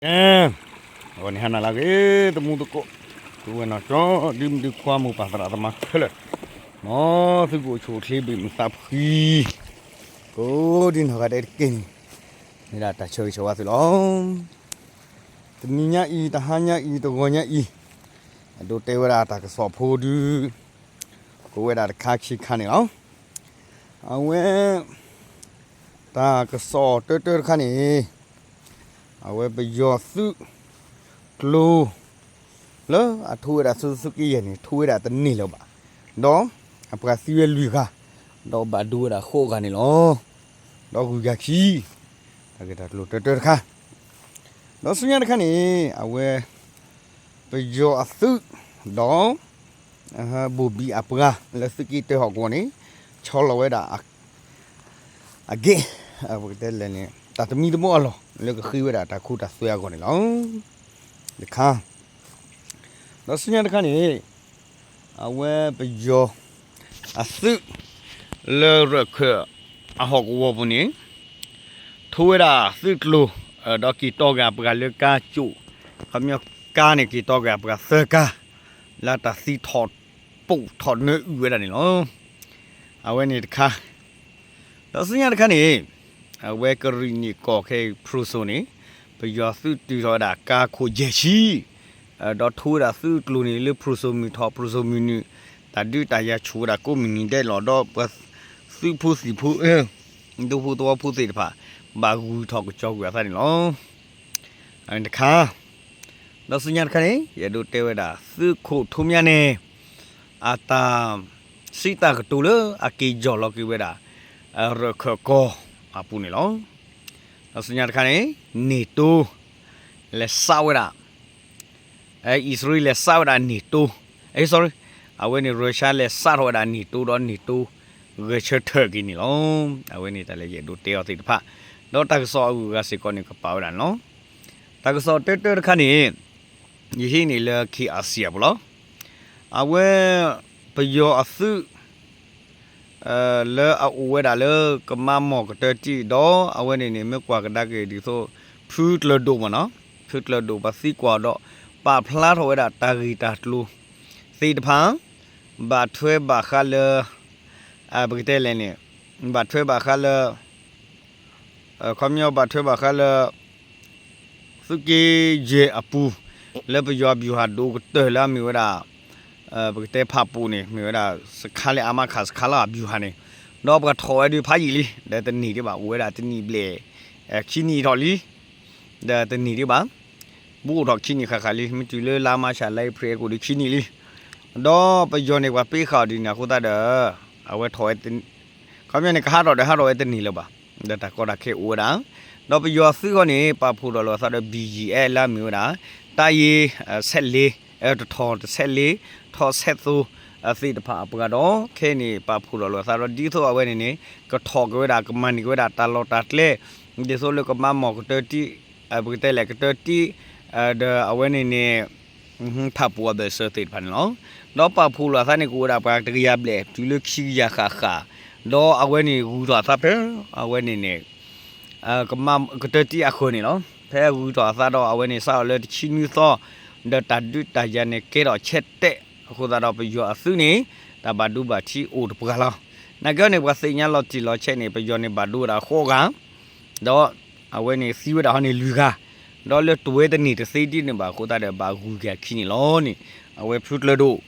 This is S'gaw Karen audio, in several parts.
ကဲ, အဝဲန့ၣ်ဟါနၤလၢအဂ့ၤ သမူသကိး, သုဝဲနီၢ်ကၠီ ဒုးမုၢ်ဒုးခွါ မိၢ်ပၢ်သရၣ်သမါခဲလၢာ်, မ်သုကအိၣ်ဆူၣ်အိၣ်ချ့ ဘၣ်မုာ်သးဖှံ ကိးဒ်နီၢ်ဂၤဒဲးတက့ၢ်န့ၣ်, မ့ၢ်ဒၣ်တၢ်ဆၢဂ့ၤဆၢဝါသုလီၤ. တနံၤညါအံၤ တဟါညါအံၤ တဂီၤညါအံၤ, အဲၣ်ဒိးတဲဝဲဒၣ်တၢ်ကစီၣ်ဖိဒုး ကိးဝဲဒၣ်တခါခံခါန့ၣ်လီၤ. အဝဲ တၢ်ကစီၣ်တၢတၢတခါန့ၣ် အဝဲပယီၤသုးကျိၤ လၢအထိဝဲဒၣ်သုးသုးက့ယဲၢ်န့ၣ် ထိဝဲဒၣ်တန့ၢ်လၢၤဘၣ်, ဒီးအပှၤသံဝဲလွံၢ်ဂၤ, ဒီးဘၣ်ဒိဝဲဒၣ်ဃိးဂၤန့ၣ်လီၤ. ဒီးဂုၤကၤခံ တၢ်ဂ့ၢ်တၢ်ကျိၤတၢတၢတခါ, ဒီးဆူညါတခါန့ၣ် အဝဲ ပယီၤအသုး ဒီး ဘိၣ်ဘံၣ်အပှၤလၢသုးက့တၢဟီၣ်ကဝီၤန့ၣ် ဆီလီၤဝဲဒၣ် အက့ၢ် ပကတဲလဲၣ်န့ၣ် တၢ်တမံၤတမီၢ်အလီၢ် လၢကဃ့ဝဲဒၣ်တၢ်ခိတၢ်သွဲအဂီၢ်န့ၣ်လီၤ. တခါ, ဒီးဆူညါတခါန့ၣ် အဝဲပယီၤအသုး လၢရၢၢ်ခၢၣ်အဟီၣ်ကဝီၤပူၤန့ၣ် ထိဝဲဒၣ်သုးကျိၤ, ဒီးက့ၤတီဂ့ၤအပှၤလၢကါကၠိၣ်, ခီပညီကါန့ၣ်က့ၤတီဂ့ၤအပှၤသၢကါ, လၢတၢ်သံထီၣ်ပိာ်ထီၣ်နၢအုၣ်ဝဲဒၣ်န့ၣ်လီၤ. အဝဲန့ၣ်တခါ, ဒီးဆူညါတခါန့ၣ် အဝဲကရံၣ်နံၣ်ကီၢ်ခဲအံၤ ဖရူၤစိၤန့ၣ် ပယီၤသုးတုၤထီၣ်ဝဲဒၣ်ကါခိၣ်ယဲၢ်ဆံ, ဒီးထိဝဲဒၣ်သုးကျိၤန့ၣ်လၢဖရူၤစိၤမုၢ်ထီၣ် ဖရူၤစိၤမုၢ်နုာ်, တၢ်ဒုးတၢ်ယၤဆူၣ်ဝဲဒၣ်ကိးမုၢ်နံၤဒဲးလီၤ. ဒီးပှၤသုးဖိသံၣ်ဖိ ဒူဖိသဝီဖိသ့ၣ်တဖၣ် ဘၣ်ဂုၢ်ထီၣ်ကစီၤကွံာ်အသးန့ၣ်လီၤ. အဝဲန့ၣ်တခါ, ဒီးဆူညါတခါန့ၣ် ယအဲၣ်ဒိးတဲဝဲဒၣ်သုးခိၣ်ထူမၠါနဲၣ် အတၢ်စံးတၢ်ကတိၤလၢအက့ၤယီၢ်လီၤက့ၤဝဲဒၣ် ရၢၢ်ခၢၣ်ကီၢ်အပူၤန့ၣ်လီၤ. ဒီးဆူညါတခါန့ၣ် NATO လဲၤစးဝဲဒၣ် အံၣ်စရ့လးလဲၤစးဝဲဒၣ် NATO, အ့ sorry, အဝဲန့ၣ် ရၢၡါလဲၤစးထီၣ်ဝဲဒၣ် NATO ဒီး NATO ဂဲၤဆၢထၢၣ်က့ၤန့ၣ်လီၤ. အဝဲန့ၣ်တၢ်လၢယအဲၣ်ဒိးတဲအီၤသ့ၣ်တဖၣ်, ဒီးတၢ်ကစီၣ်အဂုၤအဂၤစ့ၢ်ကီးန့ၣ် ကပာ်ဝဲဒၣ်န့ၣ်လီၤ. တၢ်ကစီၣ်တၢတၢတခါန့ၣ် ယဟံးန့ၢ်လၢ KIC အပူၤလီၤ. အဝဲ ပယီၤအသုး လၢအအိၣ်ဝဲဒၣ်လၢကမါမီၢ်ကတၢၢ်တံၢ် ဒီးအဝဲန့ၣ်န့ၣ် မ့ၢ်ကွၢ်ကဒါက့ၤဒ်သိး ဖုကျၢၤဒိၣ်မ့ၢ်နီၤ, ဖုကျၢၤဒိၣ်ပှၤသံကွၢ်ဒီး ပာ်ဖျါထီၣ်ဝဲဒၣ်တၢ်ဂ့ၢ်တၢ်ကျိၤသ့ၣ်တဖၣ် ဘၣ်ထွဲဘၣ်ဃးလၢ ပကတဲလဲၣ်န့ၣ် ဘၣ်ထွဲဘၣ်ဃးလၢ ခီပညီဘၣ်ထွဲဘၣ်ဃးလၢ သုးက့ယဲၢ်အပူၤ လၢပယီၤအဗျူဟာဒိၣ်ကတၢၢ်လၢအမ့ၢ်ဝဲဒၣ် ပကတဲဖးပူၤန့ၣ် မ့ၢ်ဝဲဒၣ်စခါလၢအမါခးစခါလၢအဗျူဟာန့ၣ် ဒီးပှၤထီၣ်ဝဲဒုးဖးယံာ်လံ ဒီးတန့ၢ်ဒံးဘၣ် အိၣ်ဝဲဒၣ်တနံၣ်ဘျဲၣ် ခံနံၣ်ထီၣ်လံ ဒီးတန့ၢ်ဒံးဘၣ် ဘူးအိၣ်ထီၣ်ခံနံၣ်ဃၣ်ဃၣ်လံ မ့ၢ်တုၤလၢလါမၢ်ၡး လါအ့ဖြ့ၣ် ကအိၣ်ဒံးခံနံၣ်လံ ဒီးပယီၤန့ၣ် ပှၤပ့ဃာ်အီၤဒ်န့ၣ်အဃိသတးဒီး အဝဲထီၣ်ဝဲ ခီပညီန့ၣ် ကဟးထီၣ်ဒီးဟးထီၣ်ဝဲတန့ၢ်လၢၤဘၣ် ဒီးတၢ်ကီတၢ်ခဲအိၣ်ဝဲဒၣ် ဒီးပယီၤသုးဃီန့ၣ် ပာ်ဖှိၣ်ထီၣ်လိာ်အသးဒီး ဘံၣ်ယံၣ်အဲၣ် လၢအမ့ၢ်ဝဲဒၣ် တၢ်ယ့ ဆဲးလ့ တထီၣ်တဆဲးလ့ ထီၣ်ဆဲးသိ သ့ၣ်တဖၣ်အပှၤဒီး ခဲအံၤန့ၣ် ပာ်ဖှိၣ်ထီၣ်လိာ်အသးဒီး ဒ်သိးအဝဲန့ၣ်န့ၣ် ကထီၣ်က့ၤဝဲဒၣ် ကမၤန့ၢ်က့ၤဝဲဒၣ်တၢ်လီၢ်တၢ်ကျဲ ဒ်သိးလၢကမါမီၢ်ကတၢၢ်တံၢ် ပကတဲလဲၣ် ကတၢၢ်တံၢ် ဒီးအဝဲန့ၣ်န့ၣ် ဖးပူၤအဘၢၣ်စၢၤသ့ၣ်တဖၣ်န့ၣ်လီၤ. ဒီးပာ်ဖှိၣ်လိာ်အသးန့ၣ် ကအိၣ်ဝဲဒၣ်ပှၤတကယၤဘျဲၣ် တုၤလၢခံကယၤဃၣ်ဃၣ်, ဒီးအဝဲန့ၣ်ဂုၤထီၣ်အသးဖဲ အဝဲန့ၣ်န့ၣ် ကမါကတၢၢ်တံၢ်အဃၢၤန့ၣ်လီၤ. ဖဲဂုၤထီၣ်အသးဒီး အဝဲန့ၣ်စးထီၣ်လၢတဆံနွံသီ ဒီးတၢ်ဒုးတၢ်ယၤန့ၣ် ကဲထီၣ်ဆဲးတဲာ် အဃိသတးဒီး ပယီၤအသုးန့ၣ် တၢ်ဘၣ်ဒိဘၣ်ထံးအိၣ်တပှၤလီၤ. နာ်က့န့ၣ် ပှၤသ့ၣ်ညါလီၤတံၢ်လီၤဆဲးန့ၣ် ပယီၤန့ၣ်ဘၣ်ဒိဝဲဒၣ်ဃိးဂၤ ဒီးအဝဲန့ၣ်သံဝဲဒၣ်ဟီန့ၣ်လွံၢ်ဂၤ, ဒီးလၢတဝဲတန့ၢ်တသ့ဒ်န့ၣ်ဘၣ်အဃိသတးဒီး ဘၣ်ဂုၤက့ၤအခံန့ၣ်လီၤန့ၣ် အဝဲဖုကျၢၤဒိၣ်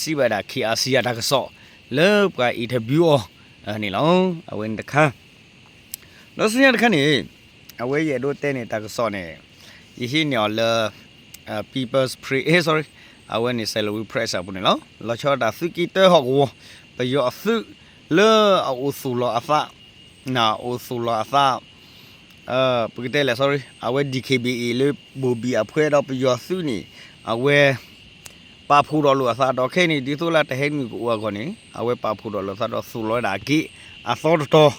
စံးဘၣ်ဒၣ် KIC အတၢ်ကစီၣ် လၢပှၤ interview အီၤန့ၣ်လီၤ. အဝဲန့ၣ်တခါ ဒီးဆူညါတခါန့ၣ် အဝဲယအဲၣ်ဒိးတဲန့ၣ် တၢ်ကစီၣ်န့ၣ် ယဟံးန့ၢ်အီၤလၢ People's Press, sorry, အဝဲန့ၣ် Salween Press အပူၤန့ၣ်လီၤ. လီၤဆီဒၣ်တၢ်သုးက့တၢဟီၣ်ကဝီၤ ပယီၤအသုးလၢအအိၣ်သူၣ်လီၤအသး အိၣ်သူၣ်လီၤအသး ပကတဲလဲၣ် sorry, အဝဲ DKBA လၢဘိၣ်ဘံၣ်အဖှဲဒီးပယီၤသုးန့ၣ် အဝဲ ပာ်ဖှိၣ်ထီၣ်လိာ်အသးဒီးခဲအံၤန့ၣ် ဒ်သိးလၢတၢ်ဟဲနုာ်ကအိၣ်အဂီၢ်န့ၣ် အဝဲပာ်ဖှိၣ်ထီၣ်လိာ်အသးဒီးသူၣ်လီၤဝဲဒၣ်အက့ၢ် အသီတတီၤ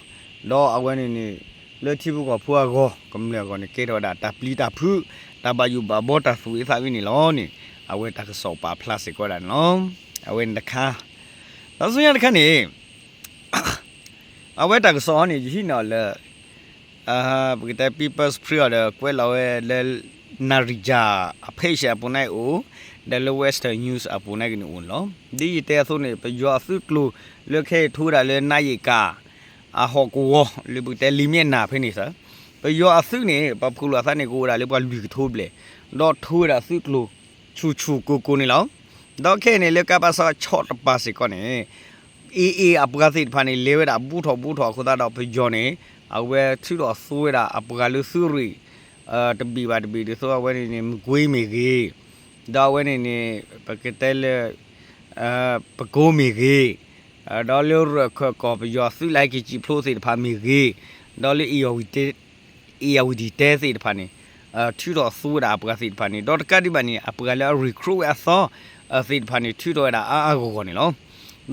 ဒီးအဝဲန့ၣ်န့ၣ် လၢထံဖိကီၢ်ဖိအဂီၢ် ကမျၢၢ်အဂီၢ်န့ၣ် ကဲထီၣ်ဝဲဒၣ်တၢ်ပျံၤတၢ်ဖုး တၢ်ဘၣ်ယိၣ်ဘၣ်ဘီတၢ်သူၣ်ဝံသးဝံန့ၣ်လီၤန့ၣ် အဝဲတၢ်ကစီၣ်ပာ်ဖျါစ့ၢ်ကီးဝဲဒၣ်န့ၣ်လီၤ. အဝဲန့ၣ်တခါ ဒီးဆူညါတခါန့ၣ် အဝဲတၢ်ကစီၣ်ဟီန့ၣ် ယဟံးန့ၢ်အီၤလၢ ပကတဲ People's Press အီၤဒီး ကွဲးလီၤဝဲလၢ နၣ်ရံၣ်ကၠၣ် အ page အပူၤန့ၣ်အိၣ်, ဒီးလၢ Western News အပူၤန့ၣ်ကန့ၣ်အိၣ်န့ၣ်လီၤ. ဒ်ယတဲအသိးန့ၣ် ပယီၤအသုးကျိၤလၢခဲအံၤထိဝဲဒၣ်လၢနါယံာ်ကၣ် အဟီၣ်ကဝီၤ လၢပကတဲလံာ်မ့ၢ်နၢ်ဖဲန့ၣ်သၢ, ပယီၤအသုးန့ၣ် ပှၤဖုၣ်လိာ်အသးန့ၣ်ကအိၣ်ဝဲဒၣ်လၢပှၤလွံၢ်ကထိဘျဲၣ်, ဒီးထိဝဲဒၣ်သုးကျိၤ ဆူၣ်ဆူၣ်ကိၢ်ကိၢ်န့ၣ်လီၤ. ဒီးခဲအံၤန့ၣ်လၢ ကပစ ဆီၣ်တပၤစ့ၢ်ကီးန့ၣ် AA အပှၤသ့ၣ်တဖၣ်န့ၣ် လဲၤဝဲဒၣ်ဘူးထီၣ်ဘူးထီၣ်အဃိသတးဒီး ပယီၤန့ၣ် အဝဲထုးထီၣ်သူဝဲဒၣ်အပှၤလၢသုးရ့ၣ် တဘ့ၣ်ဘၣ်တဘ့ၣ် ဒ်သိးအဝဲန့ၣ်န့ၣ် မကွ့မ့ၢ်ဂ့ၤ, ဒီးအဝဲန့ၣ်န့ၣ် ပကတဲလၢ ပကိမ့ၢ်ဂ့ၤ, ဒီးလၢရၢၢ်ခၢၣ်ကီၢ်ပယီၤသုးလၢက့ၤစံၣ်ဖျိသ့ၣ်တဖၣ်မ့ၢ်ဂ့ၤ, ဒီးလၢ အ့ၣ်ယၣ်ဝတံတဲသ့ၣ်တဖၣ်န့ၣ် ထုးထီၣ်သူဝဲဒၣ်အပှၤသ့ၣ်တဖၣ်န့ၣ် ဒီးတကးဒံးဘၣ်န့ၣ် အပှၤလၢအ recruit ဝဲအသီ သ့ၣ်တဖၣ်န့ၣ် ထုးထီၣ်ဝဲဒၣ်အါအါဂီၢ်ဂီၢ်န့ၣ်လီ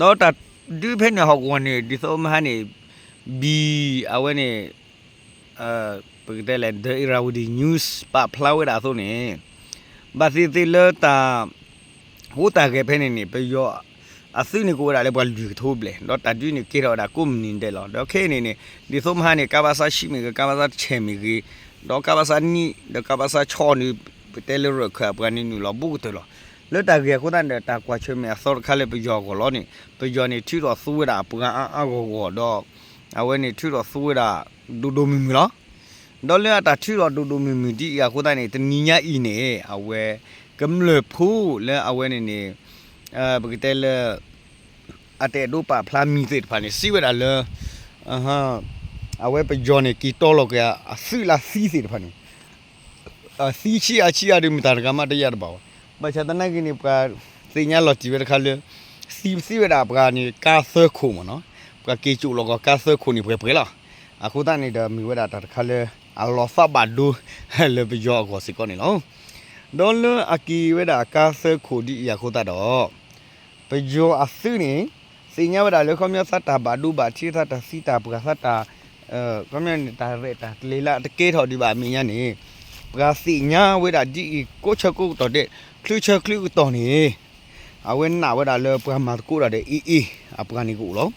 ၤ. ဒီးတၢ်ဒုးဖဲန့ၣ်ဟီၣ်ကဝီၤန့ၣ် ဒ်သိးမဟါန့ၣ် ဘံ အဝဲန့ၣ် ပကတဲလဲၣ် The Irrawaddy News ပာ်ဖျါဝဲဒၣ်အသိးန့ၣ် ဘၣ်သ့ၣ်သ့ၣ်လၢတၢ် ဟိတၢ်ဂဲၤဖဲန့ၣ်န့ၣ် ပယီၤအသုးန့ၣ်ကအိၣ်ဝဲဒၣ်လၢပှၤလွံၢ်ကထိဘျဲၣ်, ဒီးတၢ်ဒုးန့ၣ်ကဲထီၣ်ဝဲဒၣ်ကိးမုၢ်နံၤဒဲးလီၤ. ဒီးခဲအံၤန့ၣ်န့ၣ် ဒ်သိးမဟါန့ၣ် ကပစ ဆံမ့ၢ်ဂ့ၤ ကပစ တဆဲးမ့ၢ်ဂ့ၤ, ဒီးကပစ နံၣ် ဒီးကပစ ဆီန့ၣ် ပတဲလၢရၢၢ်ခၢၣ်အပှၤန့ၣ်နုာ်လီၤဘူးကတၢၢ်လီၤ. လၢတၢ်ဂ့ၢ်အဃိသတးန့ၣ်ဒီး တၢ်ကွၢ်ဆၢၣ်မဲာ်အသီတခါလၢပယီၤအဂီၢ်လီၤန့ၣ် ပယီၤန့ၣ်ထုးထီၣ်သူဝဲဒၣ်အပှၤအါအါဂီၢ်ဂီၢ်ဒီး အဝဲန့ၣ်ထုးထီၣ်သူဝဲဒၣ် ဒိၣ်ဒိၣ်မုၢ်မုၢ်လီၤ. ဒီးလၢအတၢ်ထုးထီၣ်ဒိၣ်ဒိၣ်မုၢ်မုၢ်ဒ်အံၤအဃိသတးန့ၣ် တနံၤညါအံၤန့ၣ် အဝဲ ကမျၢၢ်ဖိလၢအဝဲန့ၣ်န့ၣ် ပကတဲလၢ အတအဲၣ်ဒိးပာ်ဖျါမံၤသ့ၣ်တဖၣ်န့ၣ် စံးဝဲဒၣ်လၢ အဝဲပယီၤန့ၣ် က့ၤတီလီၤက့ၤအသုးလၢသံသ့ၣ်တဖၣ်န့ၣ် သံဆံးအါဆံးအါဒီး မတၤတဂၤမးတယာ်တဘၣ်ဘၣ်. ဘၣ်ဆၣ်သနာ်က့န့ၣ် ပှၤသ့ၣ်ညါလီၤတံၢ်ဝဲတခါလၢ သံသံဝဲဒၣ်ပှၤန့ၣ် ကါသၢခိၣ်မ့ၢ်နီၤ, ပှၤက့ၤကၠိးလီၤကီးကါသၢခိၣ်န့ၣ်ပှဲၤပှဲၤလီၤ. အဃိသတးန့ၣ်ဒီး မ့ၢ်ဝဲဒၣ်တၢ်တခါလၢ အလီၤသးဘၣ်ဒိ လၢပယီၤအဂီၢ်စ့ၢ်ကီးန့ၣ်လီၤ. ဒီးလၢအက့ၤဝဲဒၣ်ကါသၢခိၣ်ဒ်အံၤအဃိသတးဒီး ပယီၤအသုးန့ၣ် သ့ၣ်ညါဝဲဒၣ်လၢခီပညီသးတၢ်ဘၣ်ဒိဘၣ်ထံး သးတၢ်သံတၢ်ပှၢ် သးတၢ် ခီပညီန့ၣ် တၢ်ရဲၣ်တၢ်ကျဲၤလၢအတကဲထီၣ်ဒံးဘၣ်အမဲာ်ညါန့ၣ် ပှၤသ့ၣ်ညါဝဲဒၣ်ဒ်အံၤ ကိးဆၢကိးကတီၢ်ဒဲး ချုးဆၢချုးကတီၢ်န့ၣ် အဝဲနာ်ဝဲဒၣ်လၢပှၤမၤသကိးတၢ်ဒီး AA အပှၤန့ၣ်ကအိၣ်လီၤ.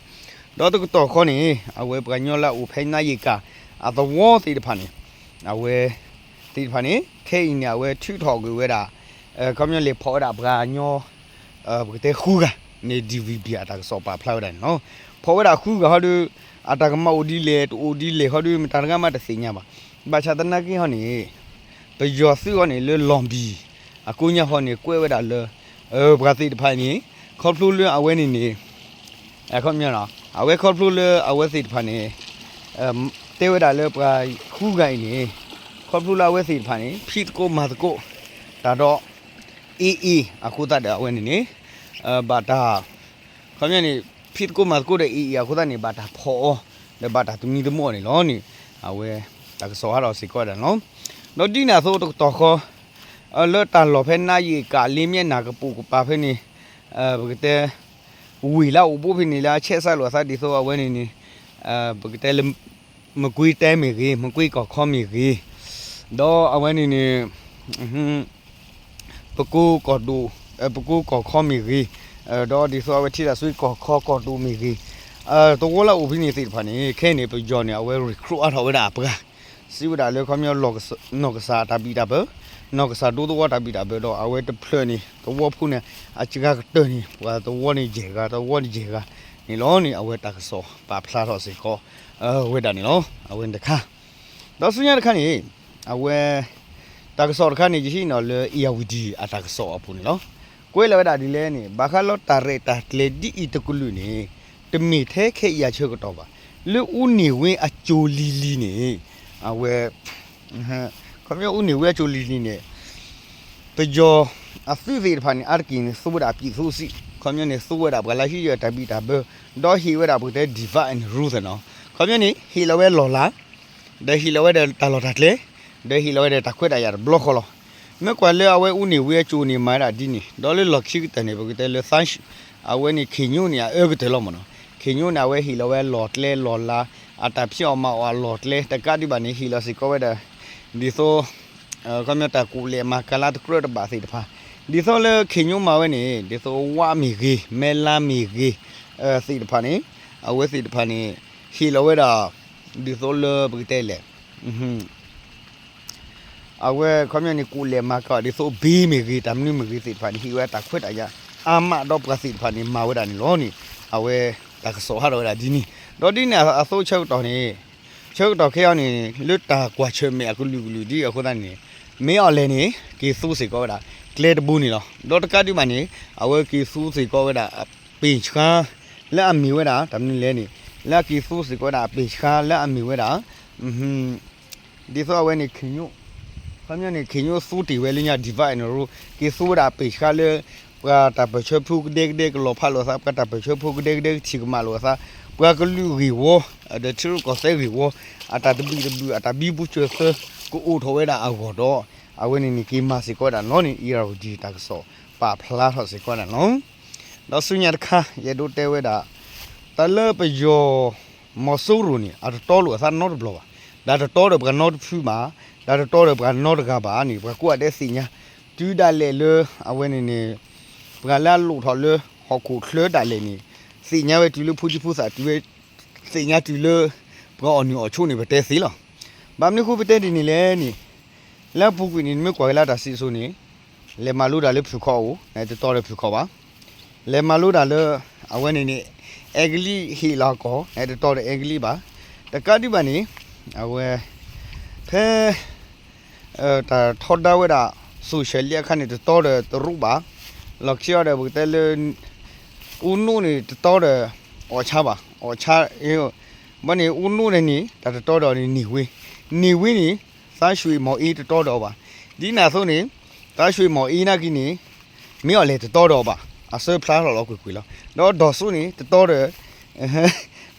ဒီးတကတီၢ်ဃီန့ၣ် အဝဲပှၤကညီလၢအအိၣ်ဖဲနါယံာ်ကၣ် အသဝီသ့ၣ်တဖၣ်န့ၣ် အဝဲ သ့ၣ်တဖၣ်န့ၣ် ခဲအံၤန့ၣ် အဝဲထုးထီၣ်ကွံာ်ဝဲဒၣ် ခီပညီလဲၤဖီၣ်ဝဲဒၣ်ပှၤကညီ ပကတဲဃုဂၤန့ၣ် DVB အတၢ်ကစီၣ်ပာ်ဖျါဝဲဒၣ်န့ၣ်လီၤ. ဖီၣ်ဝဲဒၣ်ဃုဂၤဟီဒီး အတၢ်ကမၤအိၣ်ဒ်လဲၣ် တအိၣ်ဒ်လဲၣ်ဟီဒီး မတၤတဂၤမးတသ့ၣ်ညါဘၣ်. ဘၣ်ဆၣ်သနာ်က့ဟီန့ၣ် ပယီၤသုးအီၤန့ၣ် လၢလီၢ်ဘံၣ် အကိးညါဃီန့ၣ် ကွဲးဝဲဒၣ်လၢ ပှၤသ့ၣ်တဖၣ်န့ၣ် ခီဖျိလၢအဝဲန့ၣ်န့ၣ် အခီပညီ အဝဲခီဖျိလၢအဝဲသ့ၣ်တဖၣ်န့ၣ် တဲဝဲဒၣ်လၢပှၤဃုဂၤအံၤန့ၣ် ခီဖျိလၢအဝဲသ့ၣ်တဖၣ်န့ၣ် ဖံးသကိးမၤသကိး တၢ်ဒီး AA အဃိသတးဒီးအဝဲန့ၣ်န့ၣ် ဘၣ်တၢ် ခီပညီန့ၣ် ဖံးသကိးမၤသကိးဒီး AA အဃိသတးန့ၣ် ဘၣ်တၢ်ဖီၣ်အီၤ ဒီးဘၣ်တၢ်သမံသမိးအီၤန့ၣ်လီၤန့ၣ် အဝဲ တၢ်ကစီၣ်ဟးထီၣ်စ့ၢ်ကီးဝဲဒၣ်န့ၣ်လီၤ. ဒီးဒ်န့ၣ်အသိးတကတီၢ်ဃီ လၢတၢ်လီၢ်ဖဲနါယံာ်ကၣ်လ့မ့ၢ်နၢ်ကပိာ်ကပၤဖဲန့ၣ် ပကတဲ ဝ့ၢ်လၢအအိၣ်ဘူးဖဲန့ၣ်လၢအဆဲးစးလိာ်အသးဒ်သိးအဝဲန့ၣ်န့ၣ် ပကတဲလၢ မကွ့တဲမ့ၢ်ဂ့ၤ မကွ့ကီၢ်ခီမ့ၢ်ဂ့ၤ ဒီးအဝဲန့ၣ်န့ၣ် ပကိကီၢ်ဒိၣ် ပကိကီၢ်ခီမ့ၢ်ဂ့ၤ ဒီးဒ်သိးအဝဲထံၣ်တၢ်ဆွံကီၢ်ခီကီၢ်ဒိၣ်မ့ၢ်ဂ့ၤ သဝီလၢအအိၣ်ဖဲန့ၣ်သ့ၣ်တဖၣ်န့ၣ် ခဲအံၤန့ၣ် ပယီၤန့ၣ် အဝဲ recruit အါထီၣ်ဝဲဒၣ်အပှၤ စံးဝဲဒၣ်လၢခီပညီ နီၢ်ကစၢ်တၢ်ဘံၣ်တၢ်ဘၢ နီၢ်ကစၢ်ဒိသဝီတၢ်ဘံၣ်တၢ်ဘၢဒီး အဝဲတဖျၢၣ်န့ၣ် သဝီဖိန့ၣ် အစှၤကတၢၢ်န့ၣ် ပှၤသဝီန့ၣ်ယဲၢ်ဂၤ သဝီန့ၣ်ယဲၢ်ဂၤန့ၣ်လီၤန့ၣ် အဝဲတၢ်ကစီၣ်ပာ်ဖျါထီၣ်စ့ၢ်ကီး ဝဲဒၣ်န့ၣ်လီၤ. အဝဲန့ၣ်တခါ ဒီးဆူညါတခါန့ၣ် အဝဲ တၢ်ကစီၣ်တခါန့ၣ် ယဟံးန့ၢ်လၢ အ့ၣ်ယၣ်ဝတံၣ် အတၢ်ကစီၣ်အပူၤန့ၣ်လီၤ. ကွဲးလီၤဝဲဒၣ်ဒ်လဲၣ်န့ၣ် ဘၣ်ဃးလၢတၢ်ရဲၣ်တၢ်ကျဲၤဒ်အံၤတကလုာ်န့ၣ် တမ့ၢ်ထဲခဲအံၤအဆၢကတီၢ်ဘၣ်. လၢအူန့ၢ်ဝ့အစိၤလံၤလံၤန့ၣ် အဝဲ ခီပညီအူန့ၢ်ဝ့အစိၤလံၤလံၤန့ၣ် ပယီၤအသုးသ့ၣ်တဖၣ်န့ၣ် အါတက့ၢ်န့ၣ် သူဝဲဒၣ်အပံာ်သူစံး ခီပညီန့ၣ် သူဝဲဒၣ်ပှၤလၢဟံးယၢၢ်တၢ်ဘံၣ်တၢ်ဘၢ ဒီးဟ့ၣ်ဝဲဒၣ်ပကတဲ divide and rule နီၤ ခီပညီန့ၣ် ဟ့ၣ်လီၤဝဲလီၢ်လၤ ဒီးဟ့ၣ်လီၤဝဲဒီးတၢ်လီၢ်တၢ်ကျဲ ဒီးဟ့ၣ်လီၤဝဲဒီးတၢ်ခွဲးတၢ်ယာ်တဘျီဃီလီၤ. မ့ၢ်ကွၢ်လၢအဝဲအူန့ၢ်ဝ့အစိၤန့ၣ် မၤဝဲဒၣ်ဒ်န့ၣ် ဒီးလၢလီၢ်ခံကတၢၢ်န့ၣ် ပကတဲလၢ အဝဲန့ၣ် ခ့ၣ်ညိၣ်န့ၣ် အအၢကတၢၢ်လီၤမ့ၢ်နီၤ. ခ့ၣ်ညိၣ်န့ၣ် အဝဲဟ့ၣ်လီၤဝဲလီၢ်ကျဲလီၢ်လၤ အတၢ်ဖံးအီၣ်မၤအီၣ်အလီၢ်ကျဲ တကးဒံးဘၣ်န့ၣ် ဟ့ၣ်လီၤစ့ၢ်ကီးဝဲဒၣ် ဒ်သိး ခီပညီတၢ်ကူၣ်လဲၤမၤကၤလါတကြၢးတဘၣ်သ့ၣ်တဖၣ် ဒ်သိးလၢခ့ၣ်ညိၣ်မၤဝဲန့ၣ် ဒ်သိးဝါမ့ၢ်ဂ့ၤ မဲလါမ့ၢ်ဂ့ၤ သ့ၣ်တဖၣ်န့ၣ် အဝဲသ့ၣ်တဖၣ်န့ၣ် ဟ့ၣ်လီၤဝဲဒၣ် ဒ်သိးလၢပကတဲလဲၣ် အဝဲခီပညီန့ၣ် ကိးလဲၤမၤကၤဒ်သိးဘ့မ့ၢ်ဂ့ၤ တၢ်မနုၤမ့ၢ်ဂ့ၤသ့ၣ်တဖၣ်န့ၣ် ဟ့ၣ်ဝဲတၢ်ခွဲးတၢ်ယာ်အါမး ဒီးပှၤသ့ၣ်တဖၣ်န့ၣ် မၤဝဲဒၣ်န့ၣ်လီၤန့ၣ် အဝဲတၢ်ကစီၣ်ဟးထီၣ်ဝဲဒၣ်ဒ်န့ၣ် ဒီးဒ်န့ၣ်အသိးဆၢကတီၢ်န့ၣ် ဆၢကတီၢ်ခဲအံၤန့ၣ် လၢတၢ်ကွၢ်ဆၢၣ်မဲာ်အကလုာ်ကလုာ်ဒ်အဃိသတးန့ၣ် မ့ၢ်အီၤလဲၣ်န့ၣ် က့ၤသူစ့ၢ်ကီးဝဲဒၣ် ကျဲတဘိန့ၣ်လီၤ. ဒီးတကးဒံးဘၣ်န့ၣ် အဝဲက့ၤသူစ့ၢ်ကီးဝဲဒၣ် အပ့ၢ်ဆှါ လၢအမ့ၢ်ဝဲဒၣ် တၢ်မနုၤလဲၣ်န့ၣ် လၢအက့ၤသူစ့ၢ်ကီးဝဲဒၣ် အပ့ၢ်ဆှါလၢအမ့ၢ်ဝဲဒၣ် ဒ်သိးအဝဲန့ၣ် ခ့ၣ်ညိၣ် ခီပညီန့ၣ် ခ့ၣ်ညိၣ်သူတ့ၢ်ဝဲလၢညါ divide and rule က့ၤသူဝဲဒၣ်အပ့ၢ်ဆှါလၢ ပှၤတၢ်ပၢၢ်ဆၢဖိကဒဲကဒဲကလီၤဖးလိာ်အသး ပှၤတၢ်ပၢၢ်ဆၢဖိကဒဲကဒဲကထံၣ်ကမၣ်လိာ်အသး ပှၤကလုာ်ဂ့ၢ်ဝီ ဒီးထံရူၢ်ကီၢ်သဲးဂ့ၢ်ဝီ အတၢ်တဘျုးတဘျုး အတၢ်ဘံဘူစၢၤသၢ ကအိၣ်ထီၣ်ဝဲဒၣ်အဂီၢ်ဒီး အဝဲန့ၣ်န့ၣ် က့ၤမၤစ့ၢ်ကီးဝဲဒၣ်န့ၣ်လီၤန့ၣ် အံၤရၤဝတံၤ တၢ်ကစီၣ်ပာ်ဖျါထီၣ်စ့ၢ်ကီးဝဲဒၣ်န့ၣ်လီၤ. ဒီးဆူညါတခါ ယအဲၣ်ဒိးတဲဝဲဒၣ် တၢ်လၢပယီၤ မီၤစိရိၤန့ၣ် အတတီလိာ်အသးနီတဘျီဘၣ်. ဒီးတတီဒီးပှၤနီတဖုဘၣ်, ဒီးတတီဒီးပှၤနီတဂၤဘၣ်န့ၣ် ပှၤကိးဂၤဒဲးသ့ၣ်ညါ, တုၤဒၣ်လဲာ်လၢ အဝဲန့ၣ်န့ၣ် ပှၤလၢအလိၣ်ထီၣ်လၢဟီၣ်ခိၣ်ချၢဒၣ်လဲာ်န့ၣ် သ့ၣ်ညါဝဲတုၤလၢဖိဒံဖိသၣ်တုၤဝဲ သ့ၣ်ညါတုၤလၢ ပှၤအီၣ်နုၢ်အီၣ်ဆိးန့ၣ် ပတဲသ့လီၤ. ဘၣ်မနုၤဃိပတဲဒ်န့ၣ်လဲၣ်န့ၣ် လၢအပူၤကွံာ်န့ၣ် နမ့ၢ်ကွၢ်က့ၤလၢတၢ်စံၣ်စိၤန့ၣ် လဲၤမၤလိတၢ်လၢဖုၣ်ခီၣ်အအိၣ် နတတီဒီးဖုၣ်ခီၣ်ဘၣ်. လဲၤမၤလိတၢ်လၢ အဝဲန့ၣ်န့ၣ် အဲကလံးဟ့ၣ်လီၤကီၢ် နတတီဒီးအဲကလံးဘၣ်. တကးဒံးဘၣ်န့ၣ် အဝဲ ဖဲ တၢ်ထီဒါဝဲဒၣ် social အခါန့ၣ် တတီဒီးတရူးဘၣ်. လီၢ်ခံအီၤဒီး ပကတဲလၢ အူနိၣ်န့ၣ် တတီဒီး အီၣ်ဆါဘၣ်, အီၣ်ဆါ ဘၣ်န့ၣ် အူနိၣ်န့ၣ်န့ၣ် တၢ်တတီဒီးန့ၣ် န့ၢ်ဝ့, န့ၢ်ဝ့န့ၣ် သါရွှ့ၣ်မီၣ်အ့တတီဒီးအီၤဘၣ်. ဒ်န့ၣ်အသိးန့ၣ် သါရွှ့ၣ်မီၣ်အ့နာ်က့န့ၣ် မ့ၢ်အီၤလဲၣ်တတီဒီးအီၤဘၣ်. အစၢဖျါထီၣ်လီၤကွ့ၢ်ကွ့ၢ်လီၤ. ဒီးဒေါ်စုန့ၣ် တတီဒီး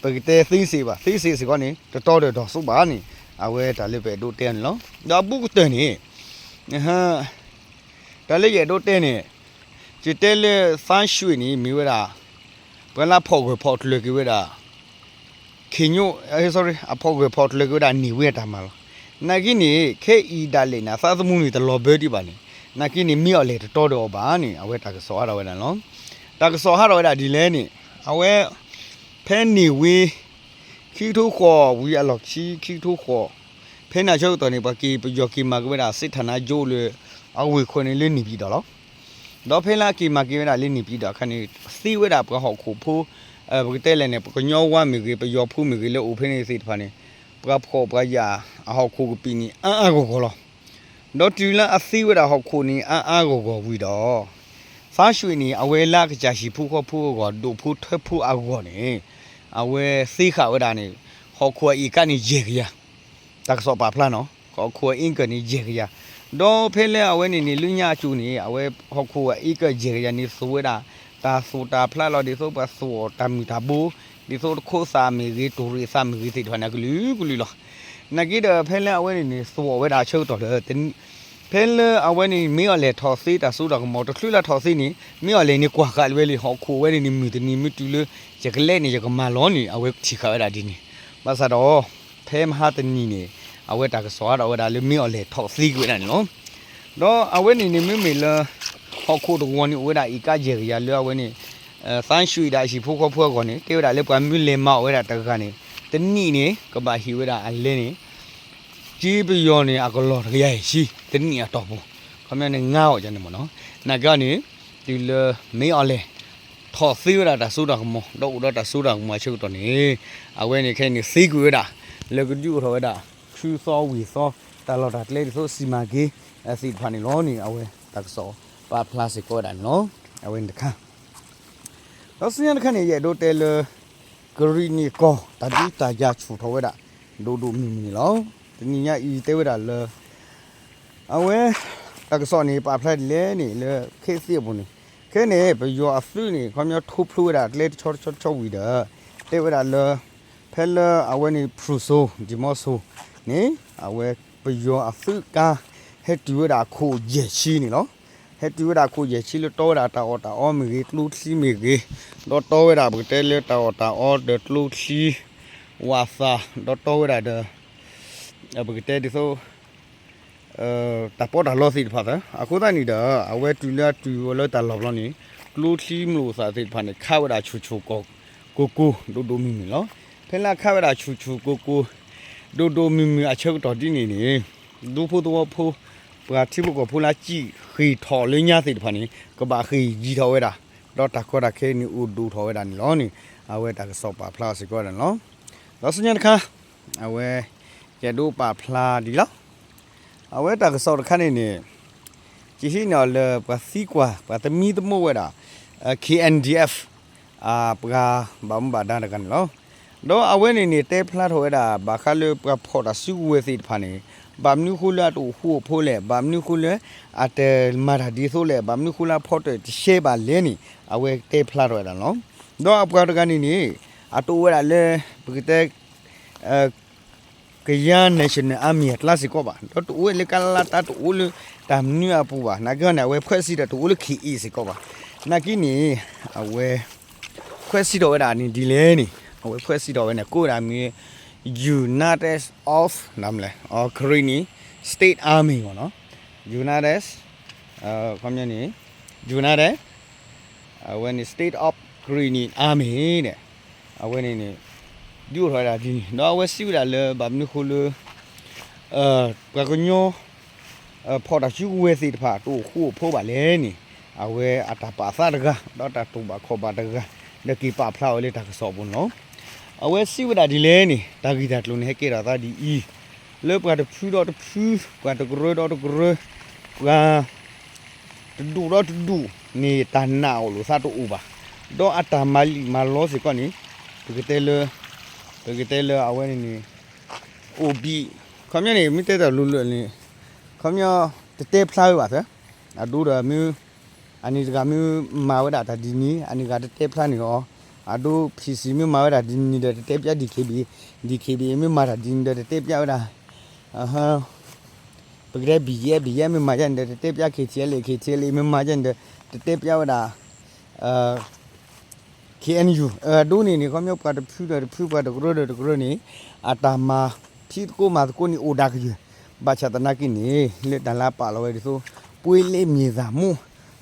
ပကတဲသ့စ့ၢ်ဘၣ်, သ့စ့ၢ်စ့ၢ်ကီးန့ၣ် တတီဒီးဒေါ်စုဘၣ်န့ၣ် အဝဲတၢ်လၢပအဲၣ်ဒိးတဲန့ၣ်လီၤ. ဒီးအဘူးကတၢၢ်န့ၣ် တၢ်လၢယအဲၣ်ဒိးတဲန့ၣ် ယတဲလၢသါရွှ့ၣ်န့ၣ် မ့ၢ်ဝဲဒၣ် ပှၤလၢအဖီၣ်ဂၢၢ်ဖီၣ်ကျၢၤက့ၤဝဲဒၣ် ခ့ၣ်ညိၣ် sorry အဖီၣ်ဂၢၢ်ဖီၣ်ကျၢၤက့ၤဝဲဒၣ်န့ၢ်ဝ့အတၢ်မၤလီၤ. နာ်က့န့ၣ် ခဲအံၤဒၣ်လဲာ်န့ၣ် အသးသမူန့ၣ်တလီၤဘၢဒံးဘၣ်န့ၣ် နာ်က့န့ၣ် မ့ၢ်အီၤလဲၣ်တတီဒီးအီၤဘၣ်န့ၣ် အဝဲတၢ်ကစီၣ်ဟးထီၣ်ဝဲဒၣ်န့ၣ်လီၤ. တၢ်ကစီၣ်ဟးထီၣ်ဝဲဒၣ်ဒ်လဲၣ်န့ၣ် အဝဲ ဖဲန့ၢ်ဝ့ ခံကထိဃိးဝံၤအလီၢ်ခံ ခံကထိဃိး ဖဲန့ၣ်အဆၢကတီၢ်န့ၣ် ပှၤက့ၤပယီၤက့ၤမၤက့ၤဝဲဒၣ် စစ်ဌာနချုပ် လၢ အဝ့ၢ်ခိၣ်န့ၣ်လၢန့ၣ်ပၠံၣ်တီၣ်လီၤ. ဒီးဖဲလၢအက့ၤမၤက့ၤဝဲဒၣ်လၢန့ၣ်ပၠံၣ်တီၣ်အခါန့ၣ် သ့ဝဲဒၣ်ပှၤဟီၣ်ခိၣ်ဖိ ပကတဲလဲၣ်န့ၣ် ပှၤကညီဝါမ့ၢ်ဂ့ၤ ပယီၤဖိမ့ၢ်ဂ့ၤ လၢအိၣ်ဖဲန့ၣ်သ့ၣ်တဖၣ်န့ၣ် ပှၤဖှီၣ်ပှၤယာ်အဟီၣ်ခိၣ်ကပံာ်န့ၣ် အါအါဂီၢ်ဂီၢ်လီၤ. ဒီးတုၤလၢအသ့ဝဲဒၣ်ဟီၣ်ခိၣ်န့ၣ် အါအါဂီၢ်ဂီၢ်ဝံၤဒီး သါရွှ့ၣ်န့ၣ် အဝဲလၢအကစၢ်ဟံၣ်ဖိဃီဖိအဂီၢ် ဒိၣ်ဖိထၢဖိအဂီၢ်န့ၣ် အဝဲသ့ဃာ်ဝဲဒၣ်န့ၣ် ဟီၣ်ခိၣ်အအ့ၣ်ကါန့ၣ် ယဲၢ်ကယၤ တၢ်ကစီၣ်ပာ်ဖျါနီၤ ဟီၣ်ခိၣ်အအ့ၣ်ကၢၢ်န့ၣ် ယဲၢ်ကယၤ, ဒီးဖဲလၢအဝဲန့ၣ်န့ၣ် လၢညါအစိၤန့ၣ် အဝဲဟီၣ်ခိၣ်အအ့ၣ်ကၢၢ်ယဲၢ်ကယၤန့ၣ် သူဝဲဒၣ် တၢ်သူၣ်တၢ်ဖျးလီၤ ဒ်သိးပှၤသူအီၤတၢ်မုၢ်တၢ်ဘိ, ဒ်သိးတခိးသးမ့ၢ်ဂ့ၤ တိၢ်ရ့ၣ်သးမ့ၢ်ဂ့ၤသ့ၣ်တဖၣ်န့ၣ် အကလုာ်ကလုာ်လီၤ. နာ်က့ဒီး ဖဲလၢအဝဲန့ၣ်န့ၣ် သူအီၤဝဲဒၣ်အဆၢကတီၢ်ဒီး ဖဲလၢအဝဲန့ၣ် မ့ၢ်အီၤလဲၣ်ထီၣ်သ့တၢ်စိတၢ်ကမီၤ တချုးလၢထီၣ်သ့န့ၣ် မ့ၢ်အီၤလဲၣ်န့ၣ် ကွၢ်ဃာ်လၢဝဲလံ ဟီၣ်ခိၣ်ဝဲန့ၣ်န့ၣ် မုၢ်တနံၤမ့ၢ်တုၤလၢ ယကလဲၤန့ၣ် ယကမၤလီၤန့ၣ် အဝဲထံၣ်ဃာ်ဝဲဒၣ်ဒ်န့ၣ်, ဘၣ်ဆၣ်ဒီး ဖဲမဟါတနံၤန့ၣ် အဝဲတၢ်ကစီၣ်ဟးထီၣ်ဝဲဒၣ်လၢ မ့ၢ်အီၤလဲၣ်ထီၣ်သ့က့ၤဝဲဒၣ်န့ၣ်လီၤ. ဒီးအဝဲန့ၣ်န့ၣ် မ့မ့ၢ်လၢ ဟီၣ်ခိၣ်တဝီၤန့ၣ် အိၣ်ဝဲဒၣ်အ့ၣ်ကၣ်ယဲၢ်ကယၤလၢအဝဲန့ၣ် သါရွှ့ၣ်ဒီးအဟံၣ်ဖိဃီဖိအဂီၢ်န့ၣ် တဲဝဲဒၣ်လၢပှၤမ့ၢ်လဲၤမၤအီၣ်ဝဲဒၣ်တဂၤန့ၣ် တနံၣ်န့ၣ် ကဘၣ်ဟ့ၣ်ဝဲဒၣ်အလဲန့ၣ် က့ပယီၤန့ၣ် အကလီၢ်တကယၤအံၤဆံ တနံၣ်အတီၢ်ပူၤ, ခီပညီန့ၣ် ငါအီၣ်န့ၣ်မ့ၢ်နီၤ, နာ်က့န့ၣ် တုၤလၢ မ့ၢ်အီၤလဲၣ် ထီၣ်သ့ဝဲဒၣ်တၢ်စိတၢ်ကမီၤ ဒီးအိၣ်ဒီးတၢ်စိတၢ်ကမီၤအဆၢကတီၢ်န့ၣ် အဝဲန့ၣ်ခဲအံၤန့ၣ် သ့ကွံာ်ဝဲဒၣ် လၢကဒုးအိၣ်ထီၣ်ဝဲဒၣ် ခုသီဝံၤသီ တၢ်လီၢ်တၢ်ကျဲဒ်သိး စီမံကိန်း သ့ၣ်တဖၣ်န့ၣ်လီၤန့ၣ် အဝဲတၢ်ကစီၣ်ပာ်ဖျါစ့ၢ်ကီးဝဲဒၣ်န့ၣ်လီၤ. အဝဲန့ၣ်တခါ ဒီးဆူညါတခါန့ၣ် ယအဲၣ်ဒိးတဲလၢ ကရံၣ်နံၣ်ကီၢ် တၢ်ဒုးတၢ်ယၤဆူၣ်ထီၣ်ဝဲဒၣ် ဒိၣ်ဒိၣ်မုၢ်မုၢ်န့ၣ်လီၤ. တနံၤညါအံၤတဲဝဲဒၣ်လၢ အဝဲ တၢ်ကစီၣ်န့ၣ် ပာ်ဖျါဒ်လဲၣ်န့ၣ် လၢခဲသ့ၣ်အပူၤန့ၣ် ခဲန့ၣ် ပယီၤအသုးန့ၣ် ခီပညီထိဖျိဝဲဒၣ်ကျဲတဆီတဆီတဆီဝံၤဒီး တဲဝဲဒၣ်လၢ ဖဲလၢအဝဲန့ၣ် ဖရူၤစိၤ ဒံၣ်မီဆိၤန့ၣ် အဝဲပယီၤအသုးကါ ဟဲတုၤဝဲဒၣ်အခိၣ်ယဲၢ်ဆံန့ၣ်လီၤ. ဟဲတုၤဝဲဒၣ်အခိၣ်ယဲၢ်ဆံလၢတီဝဲဒၣ်တၢ်အီၣ်တၢ်အီမ့ၢ်ဂ့ၤ ကျိချံမ့ၢ်ဂ့ၤ, ဒီးတီဝဲဒၣ်ပကတဲလၢတၢ်အီၣ်တၢ်အီဒီးကျိချံ ဝးသး ဒီးတီဝဲဒၣ်ဒီး ပကတဲဒ်သိး တၢ်ပီးတၢ်လီသ့ၣ်တဖၣ်သၢ အဃိသတးန့ၣ်ဒီး အဝဲတုၤလၢအတုၤဝဲလၢတၢ်လီၢ်ဘျီန့ၣ် ကျိချံမျိာ်သၣ်သ့ၣ်တဖၣ်န့ၣ် ခးဝဲဒၣ်ဆူၣ်ဆူၣ်ကိၢ်ကိၢ် ဒိၣ်ဒိၣ်မုၢ်မုၢ်လီၤ. ဖဲလၢအခးဝဲဒၣ်ဆူၣ်ဆူၣ်ကိၢ်ကိၢ် ဒိၣ်ဒိၣ်မုၢ်မုၢ်အဆၢကတီၢ်ဒ်န့ၣ်န့ၣ် ဒူဖိသဝီဖိ ပှၤထံဖိကီၢ်ဖိလၢစံၣ်ဃ့ၢ်ထီၣ်လၢညါသ့ၣ်တဖၣ်န့ၣ် ကဘၣ်ဃ့ၢ်ယံၤထီၣ်ဝဲဒၣ်, ဒီးတၢ်ကီတၢ်ခဲန့ၣ်အိၣ်ဒိၣ်ထီၣ်ဝဲဒၣ်န့ၣ်လီၤန့ၣ် အဝဲတၢ်ကစီၣ်ပာ်ဖျါအီၤစ့ၢ်ကီးဝဲဒၣ်န့ၣ်လီၤ. ဒီးဆူညါတခါ အဝဲ ယအဲၣ်ဒိးပာ်ဖျါဒ်လီၤ. အဝဲတၢ်ကစီၣ်တခါန့ၣ်န့ၣ် ကဟံးန့ၢ်အီၤလၢပှၤသံကွၢ် ပှၤသမံသမိးဝဲဒၣ် KNDF ပှၤဘၣ်မူဘၣ်ဒါတဂၤန့ၣ်လီၤ. ဒီးအဝဲန့ၣ်န့ၣ် တဲဖျါထီၣ်ဝဲဒၣ် ဘၣ်ဃးလၢပှၤဖီၣ်တၢ်စုကဝဲၤသ့ၣ်တဖၣ်န့ၣ် ဘၣ်မနုၤဃိလၢအတအိၣ်ဃူအိၣ်ဖိးလဲၣ်, ဘၣ်မနုၤဃိလၢ အတမၤတၢ်ဒ်သိးလဲၣ်, ဘၣ်မနုၤဃိလၢအဖီတၢၣ်တရှဲဘၣ်လဲၣ်န့ၣ် အဝဲတဲဖျါထီၣ်ဝဲဒၣ်န့ၣ်လီၤ. ဒီးအပှၤတဂၤန့ၣ်န့ၣ် အတအိၣ်ဝဲဒၣ်လၢ ပကတဲ Karen National Army အကျါစ့ၢ်ကီးဘၣ်, ဒီးတအိၣ်ဝဲလၢကလါတၢ် တအိၣ်လၢတၢ်မနုၤအပူၤဘၣ်. နာ်က့န့ၣ် အဝဲဖှဲးစံးဒီးတအိၣ်လၢ ခ့ၣ်အ့ၣ် စ့ၢ်ကီးဘၣ်. နာ်က့န့ၣ် အဝဲ ဖှဲးစံးထီၣ်ဝဲဒၣ်န့ၣ်ဒ်လဲၣ်န့ၣ် အဝဲဖှဲးစံးထီၣ်ဝဲန့ၣ် ကိးဝဲဒၣ်မ့ၢ် United of နမလဲၣ် Karen State Army မ့ၢ်နီၤ United ခီပညီန့ၣ် United အဝဲန့ၣ် State of Karen Army န့ၣ် အဝဲန့ၣ်န့ၣ် ဒုးအိၣ်ထီၣ်ဝဲဒၣ်ဒ်န့ၣ် ဒီးအဝဲစံးဝဲဒၣ်လၢဘၣ်မနုၤဃိလၢ ပှၤကညီ ဖီၣ်တၢ်စုကဝဲၤသ့ၣ်တဖၣ် တအိၣ်ဃူအိၣ်ဖိးဘၣ်လဲၣ်န့ၣ် အဝဲအတၢ်ပာ်သးတဂၤ ဒီးတၢ်တိာ်ဘၣ်ခီၣ်ဘၣ်တဂၤ ဒီးက့ၤပာ်ဖျါအီၤလၢတၢ်ကစီၣ်ပူၤန့ၣ်လီၤ. အဝဲစံးဝဲဒၣ်ဒ်လဲၣ်န့ၣ် တၢ်ဂ့ၢ်တၢ်ကျိၤန့ၣ် ဟဲကဲထီၣ်သးဒ်အံၤ, လၢပှၤတဖုဒီးတဖု, ပှၤတကရၢဒီးတကရၢ, ပှၤ တဒူၣ်ဒီးတဒူၣ်န့ၣ် တၢ်နာ်အီၤလိာ်သးတအိၣ်ဘၣ်. ဒီးအတၢ်မၤလံၣ်မၤလီစ့ၢ်ကီးန့ၣ် ပကတဲလၢ ပကတဲလၢအဝဲန့ၣ်န့ၣ် အိၣ်ဘံၣ် ခီပညီန့ၣ် မ့ၢ်တဲတၢ်လိၤလိၤန့ၣ် ခီပညီ တတဲဖျါဝဲဘၣ်သၢ အဒိဒီးမ့ၢ် အန့ၣ်တဂၤမ့ၢ်မၤဝဲဒၣ်တၢ်ဒ်န့ၣ် အန့ၣ်တဂၤတတဲဖျါန့ၣ်အီၤ, အဒိ PC မ့ၢ်မၤဝဲဒၣ်ဒ်န့ၣ်ဒီးတတဲပျး DKB, DKB မ့ၢ်မၤတၢ်ဒ်န့ၣ်ဒီးတတဲပျးဝဲဒၣ် ပကတဲ ဘံၣ်ယဲၢ် ဘံၣ်ယဲၢ် မ့ၢ်မၤယဲၢ်န့ၣ်ဒီး တတဲပျး KTLA, KTLA မ့ၢ်မၤယဲၢ်န့ၣ်ဒီး တတဲပျးဝဲဒၣ် KNU, အဒိန့ၣ်န့ၣ် ခီပညီပှၤတဖုဒီးတဖု ပှၤတကရၢဒီးတကရၢန့ၣ် အတၢ်မၤဖံးသကိးမၤသကိးန့ၣ်အိၣ်ဒၣ်ကယၢၢ်, ဘၣ်ဆၣ်သနာ်က့န့ၣ် လၢတၢ်လၢအပာ်လီၤဝဲဒ်သိး ပှ့ၤလ့မ့ၢ်သးမူ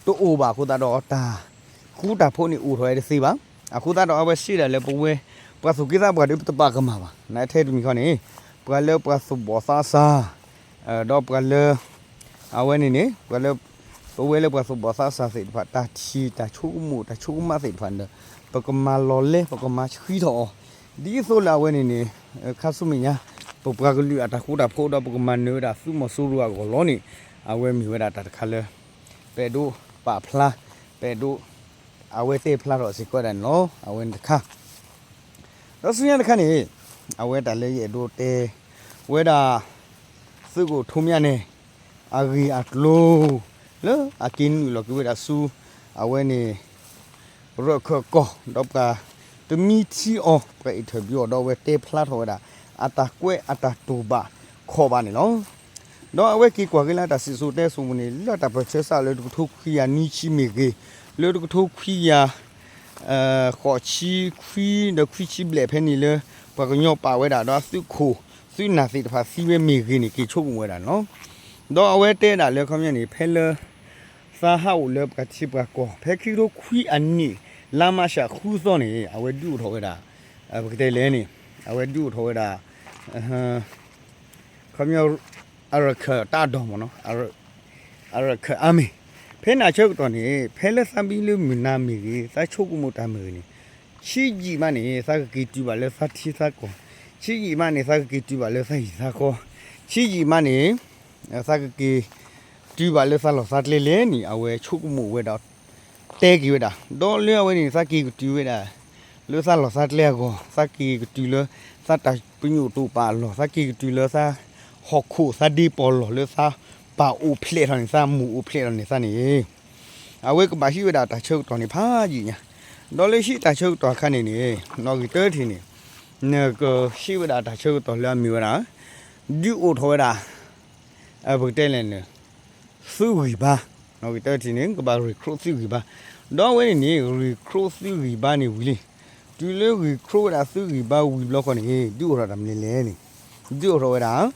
တအိၣ်ဘၣ်အဃိသတးဒီး တၢ်ဃူတၢ်ဖိးန့ၣ်အိၣ်ထီၣ်ဝဲတသ့ဘၣ်. အဃိသတးဒီးအဝဲစံးဒၣ်လၢပဝဲ ပှၤသူၣ်က့သးပှၢ်ဒီးပတပာ်ကမၣ်ဘၣ်. နထဲတမံၤခီန့ၣ် ပှၤလၢပှၤသူၣ်ဘီၣ်သးစၢ် ဒီးပှၤလၢ အဝဲန့ၣ်န့ၣ် ပှၤလၢ ပဝဲလၢပှၤသူၣ်ဘီၣ်သးစၢ်သ့ၣ်တဖၣ် တၢ်ထံၣ်တၢ်ဆိကမိၣ်တၢ်ဆိကမးသ့ၣ်တဖၣ်ဒီး ပကမၤလီၤလဲ ပကမၤဆှံထီၣ်အီၤ ဒ်သိးလၢအဝဲန့ၣ်န့ၣ် ခါဆူမဲာ်ညါ ပပှၤကလုာ်အတၢ်ဃူတၢ်ဖိးဒီးပကမၤနၢၤဝဲဒၣ်သုးမီၤစိရိၤအဂီၢ်လီၤန့ၣ် အဝဲမ့ၢ်ဝဲဒၣ်တၢ်တခါလၢ ပအဲၣ်ဒိးပာ်ဖျါ ပအဲၣ်ဒိး အဝဲတဲဖျါထီၣ်စ့ၢ်ကီးဒၣ်န့ၣ်လီၤ. အဝဲန့ၣ်တခါ ဒီးဆူညါတခါန့ၣ် အဝဲတၢ်လၢယအဲၣ်ဒိးတဲ ဝဲဒၣ် သုးခိၣ်ထူမၠါနဲၣ် အဂ့ၢ်အကျိၤ လၢအက့ၤနုာ်လီၤက့ၤဝဲဒၣ်ဆူ အဝဲန့ၣ် ရၢၢ်ခၢၣ်ကီၢ် ဒီးပှၤတမံထံအီၤ ပှၤ interview အီၤ ဒီးအဝဲတဲဖျါထီၣ်ဝဲဒၣ် အတၢ်ကွဲးအတၢ်တိာ်ဘၣ်ခီၣ်ဘၣ်န့ၣ်လီၤ. ဒီးအဝဲက့ၤကွၢ်က့ၤလၢတၢ်စံၣ်စိၤတဲစိၤပူၤန့ၣ် လၢတၢ်ပၢၢ်ဆၢစးလၢတကထိခွံကယၤနွံဆံမ့ၢ်ဂ့ၤ, လၢတကထိခွံကယၤ ဃိးဆံခွံဒီးခွံဆံဘျဲၣ်ဖဲန့ၣ်လၢ ပှၤကညီပာ်ဝဲဒၣ်ဒီးသုးခိၣ်သုးနၢ်သ့ၣ်တဖၣ်သံဝဲမ့ၢ်ဂ့ၤန့ၣ် က့ၤဆိကမိၣ်ဝဲဒၣ်န့ၣ်လီၤ. ဒီးအဝဲတဲဒၣ်လၢခီပညီန့ၣ် ဖဲလၢ သးဟးအိၣ်လၢပှၤထံပှၤကီၢ် ဖဲခံကထိခွံအနံၣ် လါမးရှးဃုသီန့ၣ် အဝဲဒုးအိၣ်ထီၣ်ဝဲဒၣ် ပကတဲလဲၣ်န့ၣ် အဝဲဒုးအိၣ်ထီၣ်ဝဲဒၣ် ခီပညီ အရခၢၣ်တၢ်ဒီၣ်မ့ၢ်နီၤ အရခၢၣ်အါမ့ၢ် ဖဲန့ၣ်အဆၢကတီၢ်န့ၣ် ဖဲလၢသးမံလၢမုၢ်နၤမ့ၢ်ဂ့ၤ သးဆိကမိၣ်တၢ်မ့ၢ်ဂ့ၤန့ၣ် ဆံးယံာ်မးန့ၣ် သးကက့ၤတုၤဘၣ်လၢသးထံသးကီၢ်, ဆံးယံာ်မးန့ၣ် သးကက့ၤတုၤဘၣ်လၢသးဟံၣ်သးဃီ, ဆံးယံာ်မးန့ၣ် သးကက့ၤတုၤဘၣ်လၢသးလီၢ်သးကျဲလဲၣ်န့ၣ် အဝဲဆိကမိၣ်ဝဲဒီး တဲက့ၤဝဲဒၣ် ဒီးလၢအဝဲန့ၣ် သးက့ၤကတုၤဝဲဒၣ် လၢသးလီၢ်သးကျဲအဂီၢ် သးက့ၤကတုၤလၢ သးတၢ်ပညိၣ်တိာ်ပာ်အလီၢ် သးက့ၤကတုၤလၢသးဟီၣ်ခိၣ်သးဒ့ပီၢ်လီၢ်လၢသးပာ်အိၣ်ဖျဲၣ်ထီၣ်န့ၣ် သးမူးအိၣ်ဖျဲၣ်ထီၣ်န့ၣ်သးန့ၣ် အဝဲကဘၣ်ဟံးဝဲဒၣ်တၢ်ဆၢကတီၢ်န့ၣ်ဖးယံာ်ညါ, ဒီးလၢဟံးတၢ်ဆၢကတီၢ်အခါန့ၣ်န့ၣ် နီၣ်ဂံၢ်တၢထံၣ်န့ၣ် နကဟံးဝဲဒၣ်တၢ်ဆၢကတီၢ်လၢအမ့ၢ်ဝဲဒၣ် ဒုးအိၣ်ထီၣ်ဝဲဒၣ် ပကတဲလဲၣ်န့ၣ် သုးဂံၢ်ဘါ, နီၣ်ဂံၢ်တၢထံၣ်န့ၣ် ကဘၣ် recruit သုးဂံၢ်ဘါ, ဒီးအဝဲန့ၣ်န့ၣ် recruit သုးဂံၢ်ဘါန့ၣ်ဝံၤလံ, တုၤလၢ recruit ဝဲဒၣ်သုးဂံၢ်ဘါဝံၤဘျီဃီန့ၣ် ဒုးအိၣ်ထီၣ်တၢ်မနုၤလဲၣ်န့ၣ် ဒုးအိၣ်ထီၣ်ဝဲဒၣ်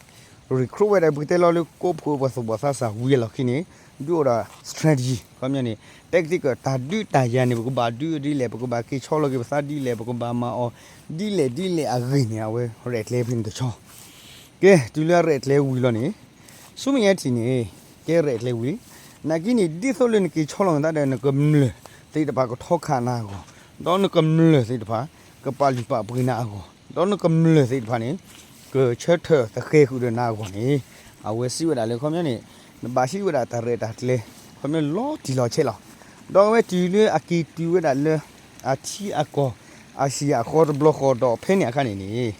recruit ဝဲဒၣ် ပကတဲလီၤလၢကိးဖှိၣ်ပှၤသူၣ်ဘီၣ်သးစၢ်ဝံၤအလီၢ်ခံန့ၣ် ဒုးအိၣ်ဒီး strategy ခီပညီန့ၣ် tactic တၢ်ဒုးတၢ်ယၤန့ၣ် ပကဘၣ်ဒုးဒ်လဲၣ် ပကဘၣ်က့ၤဆီလီၤက့ၤပသးဒ်လဲၣ် ပကဘၣ်မၤအီၤဒ်လဲၣ်ဒ်လဲၣ်အဂ့ၢ်န့ၣ် အဝဲရဲၣ်ကျဲၤဖဲန့ၣ်တဆီ, ကဲ တုၤလၢအရဲၣ်ကျဲၤဝံၤလီၤန့ၣ် ဆူမဲာ်ညါထံၣ်န့ၣ် ကဲရဲၣ်ကျဲဝံၤလံ. နာ်က့န့ၣ် ဒ်သိးလၢနက့ၤဆီလီၤနသးဒီး နကမျၢၢ်သ့ၣ်တဖၣ်ကထီခးနၤအဂီၢ်, ဒီးနကမျၢၢ်သ့ၣ်တဖၣ် ကပာ်လုၢ်ပာ်ပှ့ၤနၤအဂီၢ်, ဒီးနကမျၢၢ်သ့ၣ်တဖၣ်န့ၣ် ကဆၢထၢၣ်သဃဲၤဃုာ်ဒီးနၤအဂီၢ်န့ၣ် အဝဲစံးဝဲဒၣ်လၢ ခီပညီန့ၣ် နဘၣ်ဟံးဝဲဒၣ်တၢ်ရဲၣ်တၢ်ကျဲၤ ခီပညီလီၤတံၢ်လီၤဆဲးလီၤ. ဒီးအဝဲတုၤလၢအက့ၤတုၤဝဲဒၣ်လၢ အထံအကီၢ် အါစံယၣ်အဃီတဘျီဃီဒီး ဖဲန့ၣ်အခါန့ၣ်န့ၣ်